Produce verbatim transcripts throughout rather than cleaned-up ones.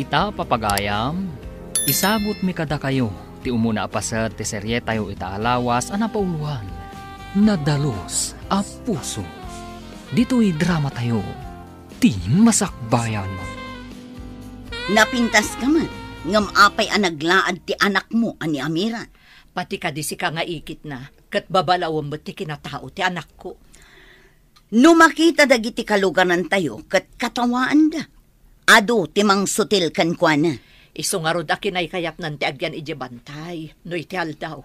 Ita, papagayam, isagutmi kadakayo ti umuna a paset ti serietayo ita a lawas a napauloan, Nadalus a Puso. Ditoy dramatayo, ti masakbayan. Napintaska met, ngem apay a naglaad ti anakmo a ni Amira? Pati kadi sika nga ikitna, ket babalawem met ti kinatao ti anakko. No makita dagiti kaluganantayo ket katawaanda, adu ti mangsutil kenkuana. Isu ngarud a kinaykayatnan ti agyan idiay bantay no iti aldaw.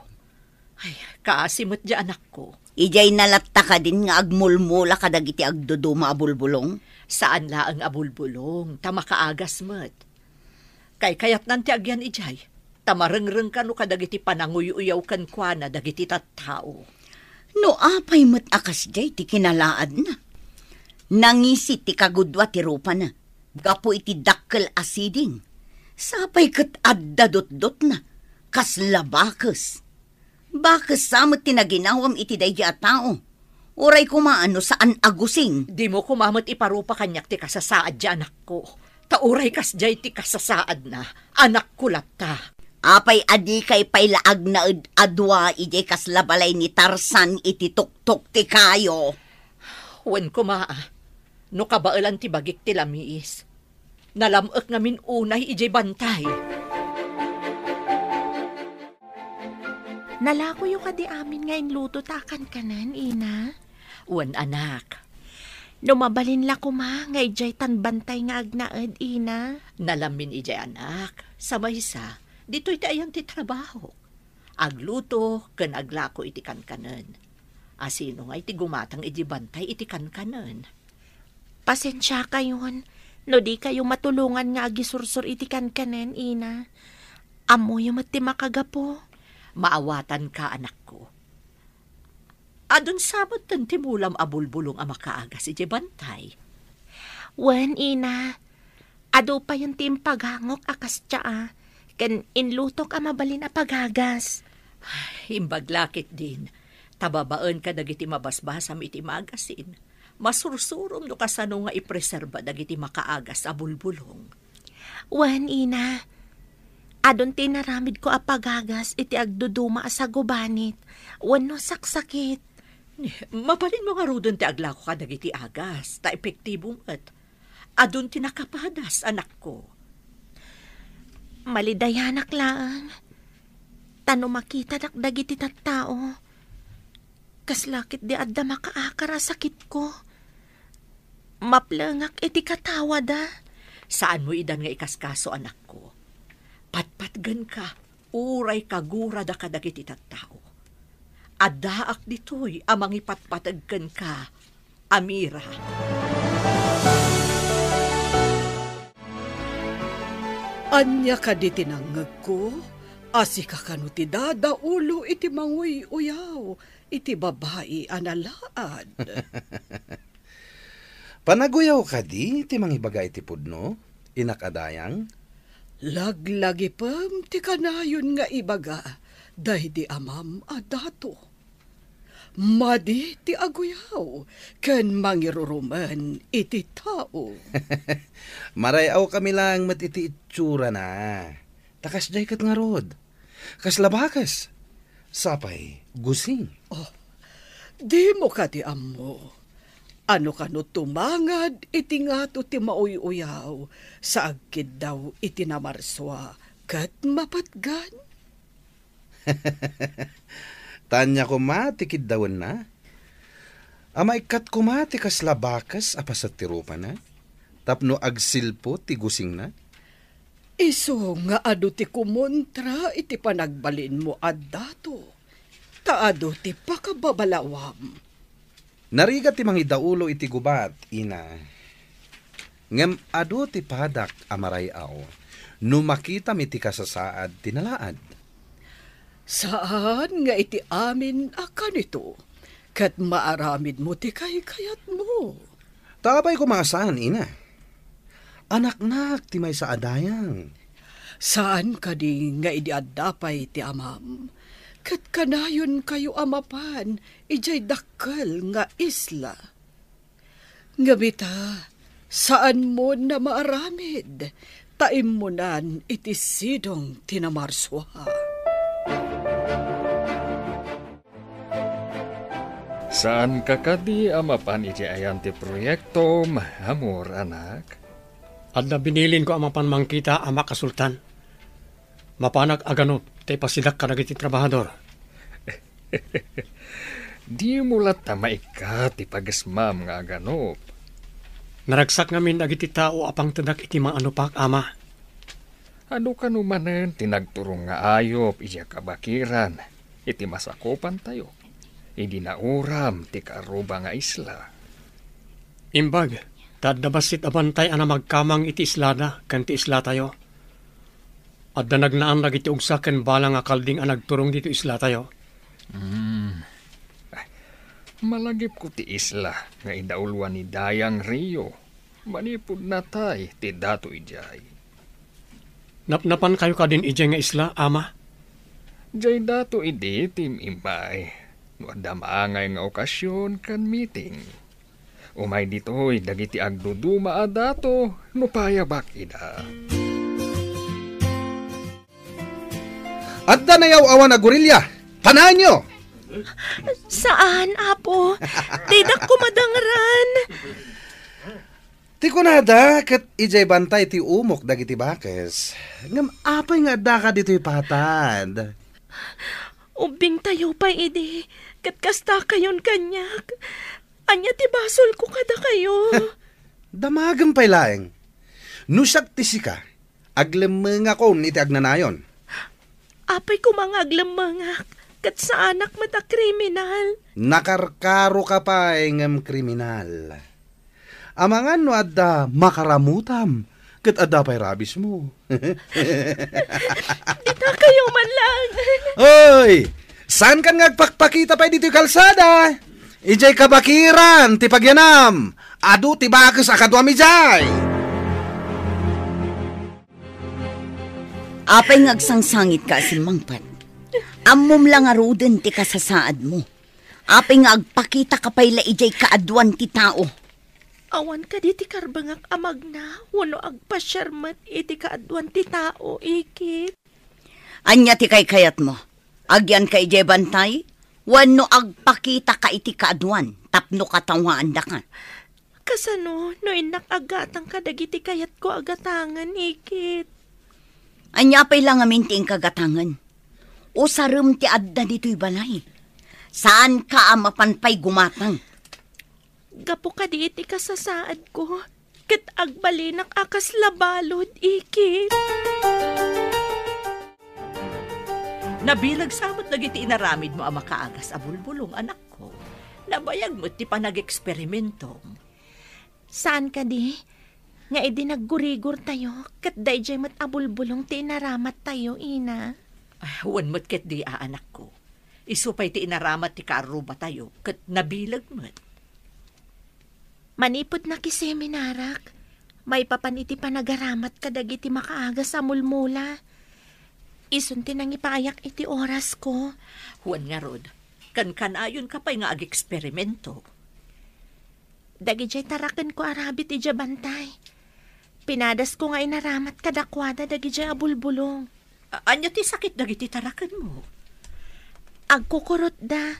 Ay, kaasi met diay anakko. Idiay nalatta kadin nga agmulmula kadagiti agduduma a bulbulong? Saan laeng a bulbulong, ta makaagas met. Kaykayatnan ti agyan idiay, ta marengreng kano kadagiti pananguy-uyaw kenkuana dagiti tattao. No apay met a kasdiay ti kinalaadna? Nangisi ti kagudua ti rupana gapu iti dakkel a siding. Sapay ket adda dutdotna, kasla bakes. Bakes sa met ti naginawam iti daydi a tao. Uray koma no saan a gusing. Dimo koma met iparupa kaniak ti kasasaad ti anakko. Ta uray kasdiay ti kasasaadna, anakko latta. Apay a dikay pay la agnaed a dua idiay kasla balay ni Tarzan iti tuktok ti kayo? Wen koma, no kabaelan ti bagik ti lamiis. Nalam-ek ngamin unay idiay bantay. Nalakoyo kadi amin nga inluto ta a kankanen, ina? Wen, anak. No mabalin la koma nga idiay tan bantay nga agnaed, ina? Nalamin idiay, anak. Sa maysa, ditoy ti ayan ti trabahok. Agluto ken aglako iti kankanen. Asino ngay ti gumatang iti bantay iti kankanen? Pasensiakayon no dikayo matulongan nga agisursor iti kankanen, ina. Ammoyo met ti makagapu. Maawatanka, anakko. Adun sa metten ti mulam a bulbulong a makaagas iti bantay? Wen, ina. Adu payen ti impagangok a kastia, ken inlutok a mabalin a pagagas. Imbag la ketdin, ta babaen kadagiti mabasbasam iti magasin, masursurom no kasano nga ipreserba dagiti makaagas a bulbulong. Wen, ina. Adun ti inaramidko a pagagas iti agduduma a sagubanit wenno saksakit. Mabalinmo ngaruden ti aglako kadagiti agas, ta epektibo met. Adun ti nakapadas, anakko. Malidayanak laeng, ta no makitadak dagiti tattao, kasla ketdi adda makaakar a sakitko. Maplengak iti katawada. Saanmo idan nga ikaskaso, anakko. Patpatgenka, uray kagurada kadagiti tattao. Addaak ditoy a mangipatpateg kenka, Amira. Ania kadi ti nangngegko a sika kano ti dadaulo iti manguy-uyaw iti babai a nalaad? Panaguyaw kadi ti mangibaga iti pudno, inak a dayang? Laglagipem ti kanayon nga ibaga daydi amam a dato. Madi ti aguyaw ken mangirurumen iti tao. Maray-awkami laeng met iti itsurana. Ta kasdiay ket ngarud. Kasla bakes? Sapay, gusing. Oh, dimo kadi ammo? Ano kano tumangad iti ngato ti mauy-uyaw sa agkiddaw iti namarsua ket mapatgan? Ta ania koma ti kiddawenna? A maikkat koma ti kasla bakes a paset ti rupana tapno agsilpo ti gusingna? Isu nga adu ti kumontra iti panagbalinmo a dato, ta adu ti pakababalawam. Narigat ti mangidaulo iti gubat, ina. Ngem adu ti padak a maray-aw no makitam iti kasasaad ti nalaad. Saan nga iti amin a kanito, ket maaramidmo ti kaykayatmo. Ta apay koma a saan, ina? Anaknak ti maysa a dayang. Saan kadi nga idi adda pay ti amam, ket kanayonkayo a mapan idiay dakkel nga isla? Ngem ita, saanmon a maaramid, Ta immunan iti sidong ti namarsua. Saanka kadi a mapan iti ayan ti proyektom, Amor, anak? Adda binilinko a mapan mangkita, Ama Kasultan. Mapanak a ganup ta ipasidak kadagiti trabahador. Dimo latta maikkat ti pagesmam nga aganup. Naragsak ngamin dagiti tao a pangtedak iti maanupak, Ama. Adu kano manen ti nagturong nga ayup idiay kabakiran iti masakupantayo idi nauram ti kaarruba nga isla. Imbag, ta adda bassit a bantay a namagkamang iti islada ken ti islatayo. Adda nagnaan dagiti ugsa ken bala nga kalding a nagturong ditoy islatayo. Hmm. Ay, malagipko ti isla nga idauloan ni Dayang Rio. Manipud natay ti dato idiay. Napnapankayo kadin idiay nga isla, Ama? Diay dato idi ti im-immay. No adda maangay nga okasion ken meeting. Umay ditoy dagiti agduduma a dato no payabak ida. Adda nayaw-awan a gorilya. Panaenyo! Saan, Apo? Didak kumadangran. Ti kunada, ket idiay bantay ti umok dagiti bakes. Ngem apay nga addaka ditoy patad? Ubbingtayo pay idi, ket kastakayon kaniak. Ania ti basolko kadakayo? Damagem pay laeng. No siak ti sika, aglemmengakon iti agnanayon. Apay koma nga aglemmengak, ket saanak met a kriminal. Nakarkaroka pay ngem kriminal. Amangan no adda makaramutam, ket adda pay rabiesmo. Ditakayo man lang. Oy! Saankan nga agpakpakita pay ditoy kalsada? Idiay kabakiran ti pagyanam. Adu ti bakes a kaduam idiay. Apay nga agsangsangitka a simmangpet? Ammom la ngaruden ti kasasaadmo. Apay nga agpakitaka pay la idiay kaaduan ti tao? Awan kadi ti karbengak a magna wenno agpasiar met iti kaaduan ti tao, Ikit? Ania ti kaykayatmo? Agyanka idiay bantay? Wenno agpakitaka iti kaaduan tapno katawaandaka? Kasano no innak aggatang kadagiti kayatko a gatangen, Ikit? Ania pay la ngamin ti inka gatangen? Usarem ti adda ditoy balay. Saanka a mapan pay gumatang. Gapu kadi iti kasasaadko, ket agbalinak a kasla balud, Ikit. Nabileg sa met dagiti inaramidmo a makaagas a bulbulong, anakko. Nabayag met ti panageksperimentom. Saan kadi nga idi naggurigortayo, ket daydiay met a bulbulong ti inaramattayo, ina? Ah, wen met ketdi a, anakko. Isu pay ti inaramat ti kaarrubatayo, ket nabileg met. Manipud nakiseminarak, maipapan iti panagaramat kadagiti makaagas a mulmula. Isun ti nangipayak iti orasko. Wen ngarud, kankanayonka pay nga ageksperimento. Dagidiay tarakenko a rabbit idiay bantay. Pinadasko nga inaramat kadakuada dagidiay a bulbulong. A-, ania ti sakit dagiti tarakenmo? Agkukurotda,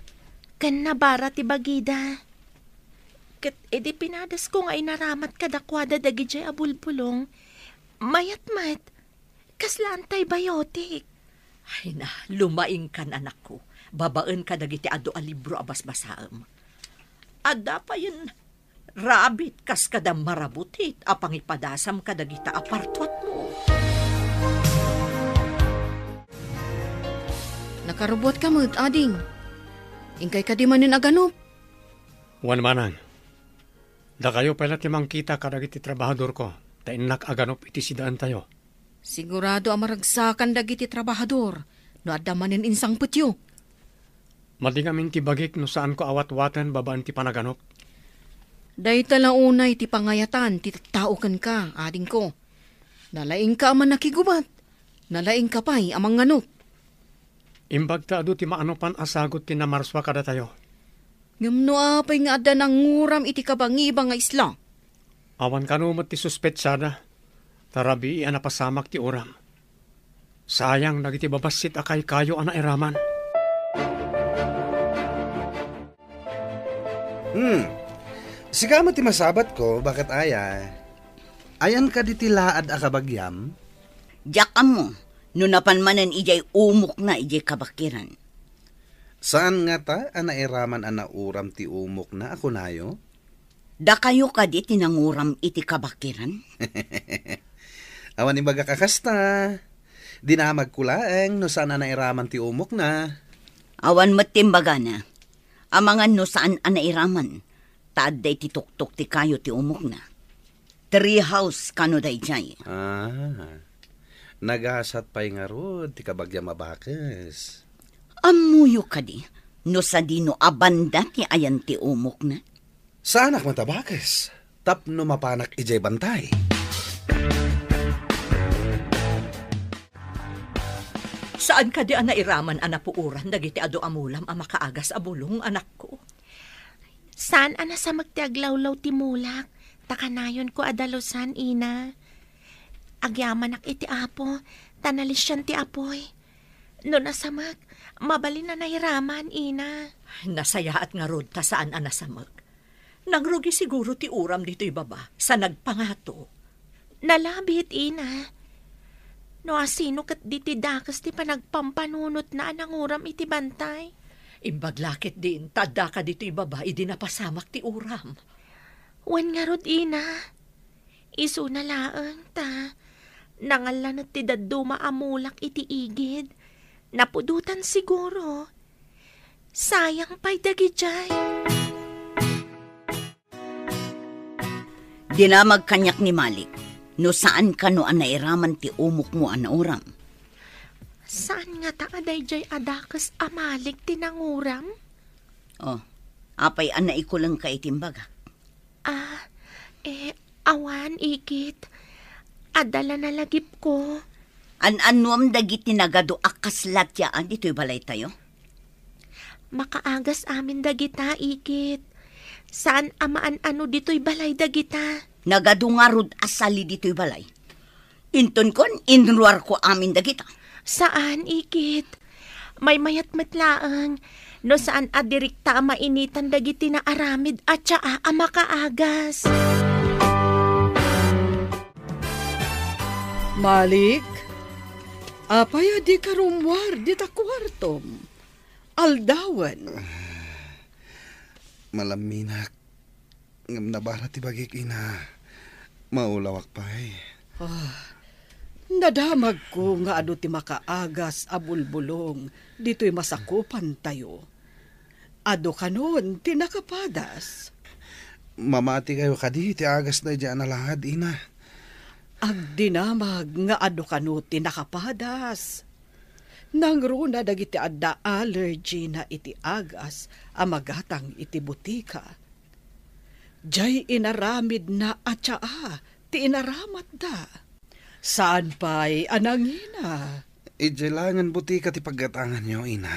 ken nabara ti bagida. Ket idi pinadasko nga inaramat kadakuada dagidiay a bulbulong, mayat met, kasla antibiotic. Ay na, lumaingkan, anakko. Babaen kadagiti adu a libro a basbasaem. Adda payen rabbit kas kada marabutit a pangipadasam kadagita a partuatmo. Nakarubuatka met, ading. Inkay kadi manen aganup? Wen manang. Dakayo pay la ti mangkita kadagiti trabahadorko, ta innak aganup iti sidaentayo. Sigurado a maragsakan dagiti trabahador no adda manen insangpetyo. Madi ngamin ti bagik no saanko a watwaten babaen ti panaganup. Dayta la unay ti pangayatan ti tattao kenka, adingko. Nalaingka a mannakigubat, nalaingka pay a manganup. Imbag ta adu ti maanupan a sagut ti namarsua kadatayo. Ngem no apay nga adda nanguram iti kabangibang nga isla? Awan kano met ti suspetsada. Ta rabii a napasamak ti uram. Sayang dagiti babassit a kaykayo a nairaman. Hmm. Sika met ti masabatko, baket aya? Ayan kadi ti laad a kabagiam? Diak ammo, no napan manen idiay umokna idiay kabakiran. Saan ngata a nairaman a nauram ti umokna a kunayo? Dakayo kadi ti nanguram iti kabakiran? Awan imbagak a kasta. Dinamagko laeng no saan a nairaman ti umokna. Awan met ti imbagana. Amangan no saan a nairaman, ta adda iti tuktok ti kayo ti umokna. Tree house kano daydiay. Ah, nagasat pay ngarud ti kabagiam a bakes. Ammoyo kadi no sadino a banda ti ayan ti umokna? Saanak met a bakes tapno mapanak idiay bantay. Saan kadi a nairaman a napuoran dagiti adu a mulam a makaagas a bulong, anakko? Saan a nasamek ti aglawlaw ti mulak, ta kanayonko a dalusan, ina. Agyamanak iti Apo, ta nalisian ti apuy. No nasamek, mabalin a nairaman, ina. Nasayaat ngarud ta saan a nasamek. Nangrugi siguro ti uram ditoy baba, sa nagpangato. Nalabit, ina. No asino ket diti dakes ti panagpampanunotna a nanguram iti bantay? Imbag la ketdin, ta addaka ditoy baba idi napasamak ti uram. Wen ngarud, ina. Isuna laeng ta nangallanet ti dadduma a mulak iti igid. Napudotan siguro. Sayang pay dagidiay. Dinamag kaniak ni Malik, no saan kano a nairaman ti umokmo a nauram. Saan ngata a daydiay a dakes a Malik ti nanguram? Oh, apay a naikulengka iti imbagak? Ah, eh, awan, ikit. Adda la nalagipko. An-annuam dagiti nagadu a kasla ti aad ditoy balaytayo? Makaagas amin dagita, ikit. Saan a maan-ano ditoy balay dagita. Nagadu ngarud a sali ditoy balay. Intonkon, inruarko amin dagita. Saan, ikit. Maymayat met laeng no saan a direkta a mainitan dagiti naaramid a tsaa a makaagas. Malik, apay a dika rummuar dita kuartom? Aldawen. Malamminak. Ngem nabara ti bagik, ina. Maulawak pay. Ah, nadamagko nga adu ti makaagas a bulbulong ditoy masakupantayo. Adu kanon ti nakapadas? Mamati kayo kadi ti agas daydiay a nalaad, ina. Agdinamag nga adu kano ti nakapadas. Nangruna dagiti adda allergy na iti agas a magatang iti butika. Diay inaramidna a tsaa ti inaramatda. Saan pay a nangina? Idiay laengen butika ti paggatanganyo, ina.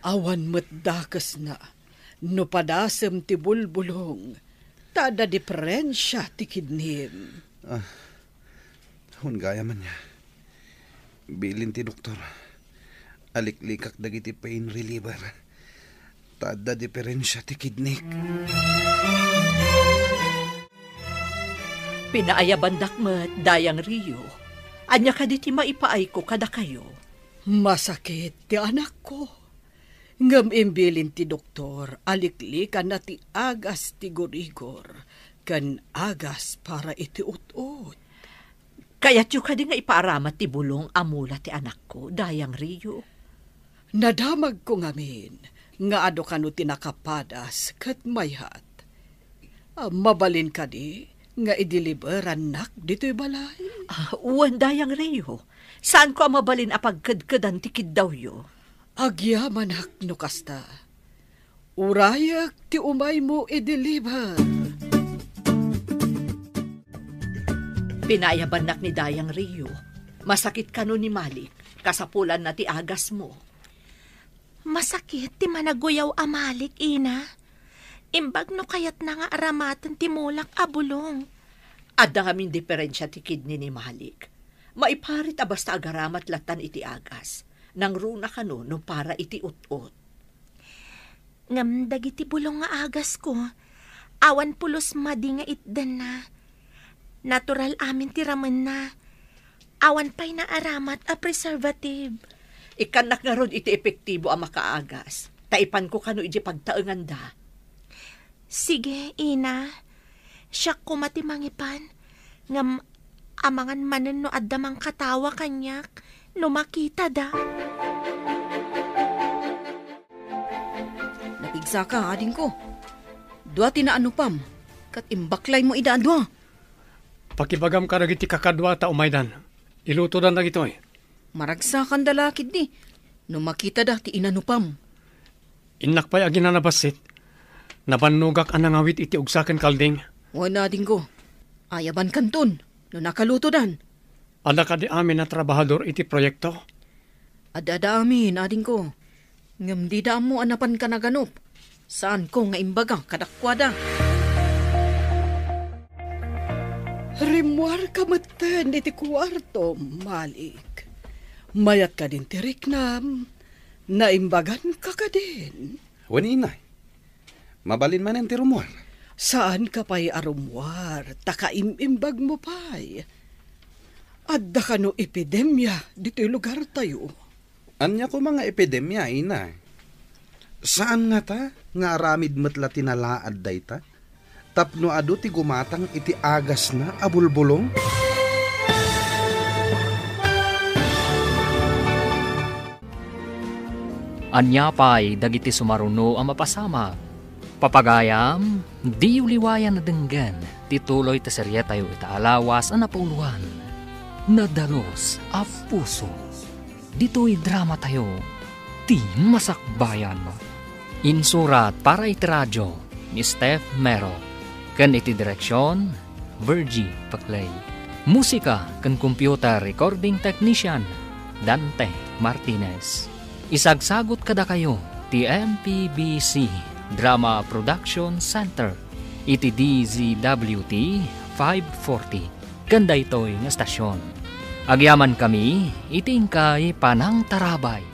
Awan met dakesna no padasem ti bulbulong, ta adda diferensia ti kidnim. Ah, wen gayam ania. Bilin ti doktor, aliklikak dagiti pain reliever. Ta adda diferensia ti kidnik. Pinaayabandak met, Dayang Rio. Ania kadi ti maipaayko kadakayo? Masakit ti anakko. Ngem imbilin ti doktor a liklikanna ti agas ti gurigor ken agas para iti ut-ot. Kayatyo kadi nga ipaaramat ti bulong a mula ti anakko, Dayang Rio? Nadamagko ngamin nga adu kano ti nakapadas ket mayat. Ah, mabalin kadi nga ideliberannak ditoy balay? Ah, wen, Dayang Rio. Saanko a mabalin a pagkedkedan ti kiddawyo. Agyamanak no kasta. Urayek ti umaymo ideliber. Pinayabannak ni Dayang Rio. Masakit kano ni Malik, kasapulanna ti agasmo. Masakit ti managuyaw a Malik, ina. Imbag no kayatna nga aramaten ti mulak a bulong. Adda ngamin diferensia ti kidney ni Malik. Maiparit a basta agaramat lattan iti agas. Nangruna kano no para iti ut-ot. Ngem dagiti bulong nga agasko, awan pulos madi nga itdanna. Natural amin ti ramenna. Awan pay naaramat a preservative. Ikkannak ngarud iti epektibo a makaagas, ta ipanko kano iti pagtaenganda. Sige, ina. Siak koma ti mangipan. Ngem amangan manen no adda mangkatawa kaniak no makitada. Napigsaka, adingko. Dua ti naanupam, ket imbaklaymo ida a dua. Pakibagam kadagiti kakadua ta umaydan. Ilutodan dagitoy. Maragsakanda la ketdi no makitada ti inanupam. Innak pay aginana bassit, nabannogak a nangawit iti ugsa ken kalding. Wen, adingko. Ayabankanton no nakalutodan. Adda kadi amin a trabahador iti proyekto? Adda, adda amin, adingko. Ngem dida ammo a napanka naganup. Saanko nga imbaga kadakuada. Rimmuarka metten iti kuarto, Malik. Mayat kadin ti riknam? Naimbaganka kadin? Wen, inay. Mabalin manen ti rummuar. Saanka pay a rummuar, ta kaim-imbagmo pay. Adda kano epidemia ditoy lugartayo? Ania koma nga epidemia, ina? Saan ngata nga aramid met la ti nalaad dayta? Tapno adu ti gumatang iti agasna a bulbulong? Ania pay dagiti sumaruno a mapasamak? Papagayam, diyo liwayan a denggen ti tuloy ti serietayo ita a lawas a napuloan, Nadalus a Puso. Ditoy dramatayo, Ti Masakbayan. Insurat para iti radio ni Steph Mero, ken iti direksion, Virgie Paclay. Musika ken computer recording technician, Dante Martinez. Isagsagut kadakayo ti M P B C Drama Production Center iti D Z W T five forty ken daytoy nga estasion. Agyamankami iti inkay panangtarabay.